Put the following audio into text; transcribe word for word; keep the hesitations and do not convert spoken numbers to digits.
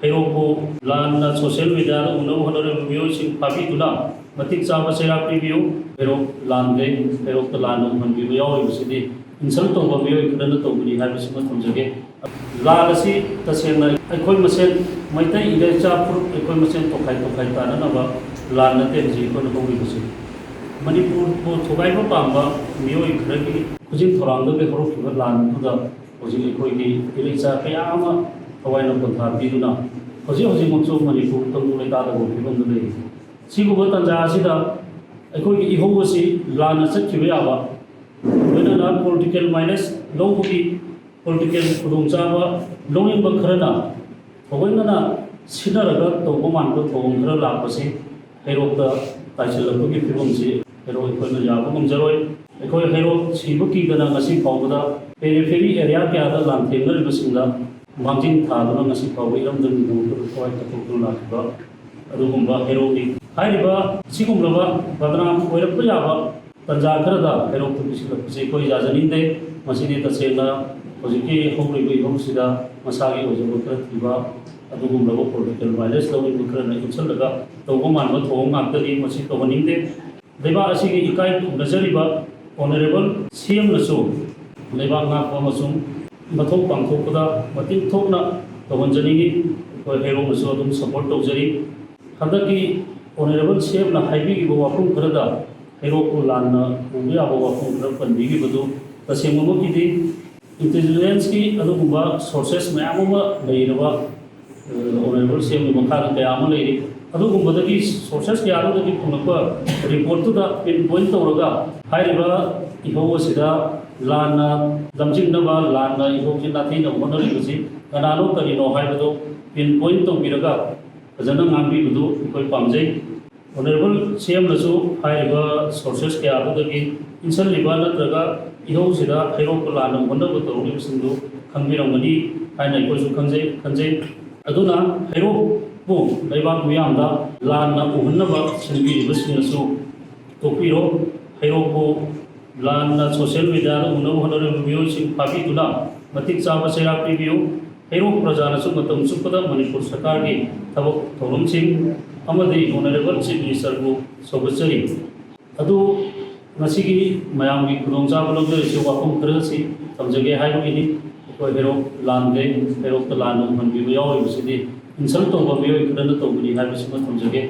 ꯍꯩꯔꯣꯛꯄꯨ ꯂꯥꯟꯅ ꯁꯣꯁꯤꯌꯦꯜ ꯃꯦꯗꯤꯌꯥꯗ ꯎꯅꯕ ꯍꯣꯠꯅꯔꯤꯕ ꯃꯤꯑꯣꯏꯁꯤꯡ ꯐꯥꯕꯤꯗꯨꯅ ꯃꯇꯤꯛ ꯆꯥꯕ ꯆꯩꯔꯥꯛ ꯄꯤꯕꯤꯌꯨ꯫ ꯍꯩꯔꯣꯛ ꯂꯥꯟꯗꯦ, ꯍꯩꯔꯣꯛꯇ ꯂꯥꯟꯅ ꯎꯍꯟꯕꯤꯕ ꯌꯥꯎꯔꯤꯕꯁꯤꯗꯤ ꯏꯟꯁꯜ ꯇꯧꯕ ꯃꯤꯑꯣꯏ ꯈꯔꯅ ꯇꯧꯕꯅꯤ ꯍꯥꯏꯕꯁꯤꯃ ꯊꯝꯖꯒꯦ꯫ ꯂꯥꯟ ꯑꯁꯤ ꯇꯁꯦꯡꯅ ꯑꯩꯈꯣꯏ ꯃꯁꯦꯟ, ꯃꯩꯇꯩ ꯏꯔꯩꯆꯥ ꯐꯨꯔꯨꯞ ꯑꯩꯈꯣꯏ ꯃꯁꯦꯟ ꯇꯣꯈꯥꯏ ꯇꯣꯈꯥꯏ ꯇꯥꯅꯅꯕ ꯂꯥꯟ ꯅꯠꯇꯦ ꯍꯧꯖꯤꯛ ꯑꯩꯈꯣꯏꯅ ꯍꯧꯔꯤꯕꯁꯤ꯫ ꯃꯅꯤꯄꯨꯔꯕꯨ ꯊꯨꯒꯥꯏꯕ ꯄꯥꯝꯕ ꯃꯤꯑꯣꯏ ꯈꯔꯒꯤ ꯈꯨꯖꯤꯟ ꯊꯧꯔꯥꯡꯗꯒꯤ ꯍꯧꯔꯛꯈꯤꯕ ꯂꯥꯟ ꯑꯗꯨꯗ ꯍꯧꯖꯤꯛ ꯑꯩꯈꯣꯏꯒꯤ ꯏꯔꯩꯆꯥ ꯀꯌꯥ ꯑꯃ ꯊꯋꯥꯏꯅ ꯄꯣꯟꯊꯥ ꯄꯤꯗꯨꯅ ꯍꯧꯖꯤꯛ ꯍꯧꯖꯤꯛꯃꯛꯁꯨ ꯃꯅꯤꯄꯨꯔ ꯇꯪꯗꯨ ꯂꯩꯇꯥꯗꯕ ꯐꯤꯕꯝꯗ ꯂꯩꯔꯤ꯫ ꯁꯤꯒꯨꯝꯕ ꯇꯥꯟꯖꯥ ꯑꯁꯤꯗ ꯑꯩꯈꯣꯏꯒꯤ ꯏꯍꯧ ꯑꯁꯤ ꯂꯥꯟꯅ ꯆꯠꯈꯤꯕ ꯌꯥꯕ, ꯂꯣꯏꯅꯅ ꯄꯣꯂꯤꯇꯤꯀꯦꯜ ꯃꯥꯏꯂꯦꯖ ꯂꯧꯕꯒꯤ ꯄꯣꯂꯤꯇꯤꯀꯦꯜ ꯈꯨꯗꯣꯡꯆꯥꯕ ꯂꯧꯅꯤꯡꯕ ꯈꯔꯅ ꯊꯑꯣꯏꯅꯅ ꯁꯤꯟꯅꯔꯒ ꯇꯧꯕ ꯃꯥꯟꯕ ꯊꯧꯑꯣꯡ ꯈꯔ ꯂꯥꯛꯄꯁꯤ ꯍꯩꯔꯣꯛꯇ ꯇꯥꯏꯁꯤꯜꯂꯛꯄꯒꯤ ꯐꯤꯕꯝꯁꯤ ꯍꯩꯔꯣꯛ ꯑꯩꯈꯣꯏꯅ ꯌꯥꯕ ꯉꯝꯖꯔꯣꯏ꯫ ꯑꯩꯈꯣꯏ ꯍꯩꯔꯣꯛ ꯁꯤꯕ ꯀꯤꯗꯅ ꯉꯁꯤ ꯐꯥꯎꯕꯗ ꯄꯦꯔꯤꯐꯦꯔꯤ ꯑꯦꯔꯤꯌꯥ ꯀꯌꯥꯗ ꯂꯥꯟꯊꯦꯡꯅꯔꯤꯕꯁꯤꯡꯗ ꯃꯥꯡꯖꯤꯜ ꯊꯥꯗꯨꯅ ꯉꯁꯤ ꯐꯥꯎꯕ ꯏꯔꯝꯗꯝꯒꯤꯗꯃꯛꯇ ꯊꯋꯥꯏ ꯀꯠꯊꯣꯛꯇꯨꯅ ꯂꯥꯛꯈꯤꯕ ꯑꯗꯨꯒꯨꯝꯕ ꯍꯩꯔꯣꯛꯅꯤ꯫ ꯍꯥꯏꯔꯤꯕ ꯑꯁꯤꯒꯨꯝꯂꯕ ꯕꯗꯅꯥꯝ ꯑꯣꯏꯔꯛꯄ ꯌꯥꯕ ꯇꯥꯟꯖꯥ ꯈꯔꯗ ꯍꯩꯔꯣꯛꯇ ꯄꯤꯁꯤꯜꯂꯛꯄꯁꯤ ꯑꯩꯈꯣꯏ ꯌꯥꯖꯅꯤꯡꯗꯦ꯫ ꯃꯁꯤꯗꯤ ꯇꯁꯦꯡꯅ ꯍꯧꯖꯤꯛꯀꯤ ꯍꯧꯔꯤꯕ ꯏꯍꯧꯁꯤꯗ ꯃꯁꯥꯒꯤ ꯑꯣꯏꯖꯕ ꯈꯔ ꯊꯤꯕ ꯑꯗꯨꯒꯨꯝꯂꯕ ꯄꯣꯂꯤꯇꯤꯀꯦꯜ ꯃꯥꯏꯂꯦꯖ ꯂꯧꯅꯤꯡꯕ ꯈꯔꯅ ꯏꯟꯁꯤꯜꯂꯒ ꯇꯧꯕ ꯃꯥꯟꯕ ꯊꯧꯑꯣꯡ ꯉꯥꯛꯇꯅꯤ꯫ ꯃꯁꯤ ꯇꯧꯍꯟꯅꯤꯡꯗꯦ꯫ ꯂꯩꯕꯥꯛ ꯑꯁꯤꯒꯤ ꯏꯀꯥꯏ ꯈꯨꯝꯅꯖꯔꯤꯕ ꯑꯣꯅꯔꯦꯕꯜ ꯁꯤ ꯑꯦꯝꯅꯁꯨ ꯂꯩꯕꯥꯛ ꯉꯥꯛꯄ ꯑꯃꯁꯨꯡ ꯃꯊꯧ ꯄꯥꯡꯊꯣꯛꯄꯗ ꯃꯇꯤꯛ ꯊꯣꯛꯅ ꯇꯧꯍꯟꯖꯅꯤꯡꯏ꯫ ꯑꯩꯈꯣꯏ ꯍꯩꯔꯣꯛꯅꯁꯨ ꯑꯗꯨꯝ ꯁꯄꯣꯔꯠ ꯇꯧꯖꯔꯤ꯫ ꯍꯟꯗꯛꯀꯤ ꯑꯣꯅꯔꯦꯕꯜ ꯁꯤ ꯑꯦꯝꯅ ꯍꯥꯏꯕꯤꯈꯤꯕ ꯋꯥꯐꯝ ꯈꯔꯗ ꯍꯩꯔꯣꯛꯄꯨ ꯂꯥꯟꯅ ꯎꯕ ꯌꯥꯕ ꯋꯥꯐꯝ ꯈꯔ ꯄꯟꯕꯤꯈꯤꯕꯗꯨ ꯇꯁꯦꯡꯕꯃꯛꯀꯤꯗꯤ ꯏꯟꯇꯦꯂꯤꯖꯦꯟꯁꯀꯤ ꯑꯗꯨꯒꯨꯝꯕ ꯁꯣꯔꯁꯦꯁ ꯃꯌꯥꯝ ꯑꯃ ꯂꯩꯔꯕ, ꯑ, ꯑꯣꯅꯔꯦꯕꯜ ꯁꯤ ꯑꯦꯝꯒꯤ ꯃꯈꯥꯗ ꯀꯌꯥ ꯑꯃ ꯂꯩꯔꯤ꯫ ꯑꯗꯨꯒꯨꯝꯕꯗꯒꯤ ꯁꯣꯔꯁꯦꯁ ꯀꯌꯥꯗꯨꯗꯒꯤ ꯐꯪꯂꯛꯄ ꯔꯤꯄꯣꯔꯠꯇꯨꯗ ꯄꯤꯟ ꯄꯣꯏꯟ ꯇꯧꯔꯒ ꯍꯥꯏꯔꯤꯕ ꯏꯍꯧ ꯑꯁꯤꯗ ꯂꯥꯟꯅ ꯂꯝꯖꯤꯡꯅꯕ, ꯂꯥꯟꯅ ꯏꯍꯧꯁꯤ ꯅꯥꯊꯩꯅꯕ ꯍꯣꯠꯅꯔꯤꯕꯁꯤ ꯀꯅꯥꯅꯣ ꯀꯔꯤꯅꯣ ꯍꯥꯏꯕꯗꯨ ꯄꯤꯟ ꯄꯣꯏꯟ ꯇꯧꯕꯤꯔꯒ ꯐꯖꯅ ꯉꯥꯡꯕꯤꯕꯗꯨ ꯑꯩꯈꯣꯏ ꯄꯥꯝꯖꯩ꯫ ꯑꯣꯅꯔꯦꯕꯜ ꯁꯤ ꯑꯦꯝꯅꯁꯨ ꯍꯥꯏꯔꯤꯕ ꯁꯣꯔꯁꯦꯁ ꯀꯌꯥꯗꯨꯗꯒꯤ ꯏꯟꯁꯤꯜꯂꯤꯕ ꯅꯠꯇ꯭ꯔꯒ ꯏꯍꯧꯁꯤꯗ ꯍꯩꯔꯣꯛꯄꯨ ꯂꯥꯟꯅ ꯍꯣꯠꯅꯕ ꯇꯧꯔꯤꯕꯁꯤꯡꯗꯨ ꯈꯪꯕꯤꯔꯝꯒꯅꯤ ꯍꯥꯏꯅ ꯑꯩꯈꯣꯏꯁꯨ ꯈꯟꯖꯩ, ꯈꯟꯖꯩ꯫ ꯑꯗꯨꯅ ꯍꯩꯔꯣꯛꯄꯨ ꯂꯩꯕꯥꯛ ꯃꯤꯌꯥꯝꯗ ꯂꯥꯟꯅ ꯎꯍꯟꯅꯕ ꯁꯤꯟꯕꯤꯔꯤꯕꯁꯤꯡꯅꯁꯨ ꯇꯣꯛꯄꯤꯔꯣ꯫ ꯍꯩꯔꯣꯛꯄꯨ ꯂꯥꯟꯅ ꯁꯣꯁꯤꯌꯦꯜ ꯃꯦꯗꯤꯌꯥꯗ ꯎꯅꯕ ꯍꯣꯠꯅꯔꯤꯕ ꯃꯤꯑꯣꯏꯁꯤꯡ ꯐꯥꯕꯤꯗꯨꯅ ꯃꯇꯤꯛ ꯆꯥꯕ ꯆꯩꯔꯥꯛ ꯄꯤꯕꯤꯌꯨ꯫ ꯍꯩꯔꯣꯛ ꯄ꯭ꯔꯖꯥꯅꯁꯨ ꯃꯇꯝ ꯆꯨꯞꯄꯗ ꯃꯅꯤꯄꯨꯔ ꯁꯔꯀꯥꯔꯒꯤ ꯊꯕꯛ ꯊꯧꯔꯝꯁꯤꯡ ꯑꯃꯗꯤ Honourable Chief Ministerꯕꯨ ꯁꯧꯒꯠꯆꯔꯤ꯫ ꯑꯗꯨ ꯉꯁꯤꯒꯤ ꯃꯌꯥꯝꯒꯤ ꯈꯨꯗꯣꯡꯆꯥꯕ ꯂꯧꯖꯔꯤꯁꯤ ꯋꯥꯐꯝ ꯈꯔ ꯑꯁꯤ ꯊꯝꯖꯒꯦ ꯍꯥꯏꯕꯒꯤꯅꯤ꯫ ꯑꯩꯈꯣꯏ ꯍꯩꯔꯣꯛ ꯂꯥꯟꯗꯦ, ꯍꯩꯔꯣꯛꯇ ꯂꯥꯟ ꯎꯍꯟꯕꯤꯕ ꯌꯥꯎꯔꯤꯕꯁꯤꯗꯤ insult ꯇꯧꯕ ꯃꯤꯑꯣꯏ ꯈꯔꯅ ꯇꯧꯕꯅꯤ ꯍꯥꯏꯕꯁꯤꯃ ꯊꯝꯖꯒꯦ꯫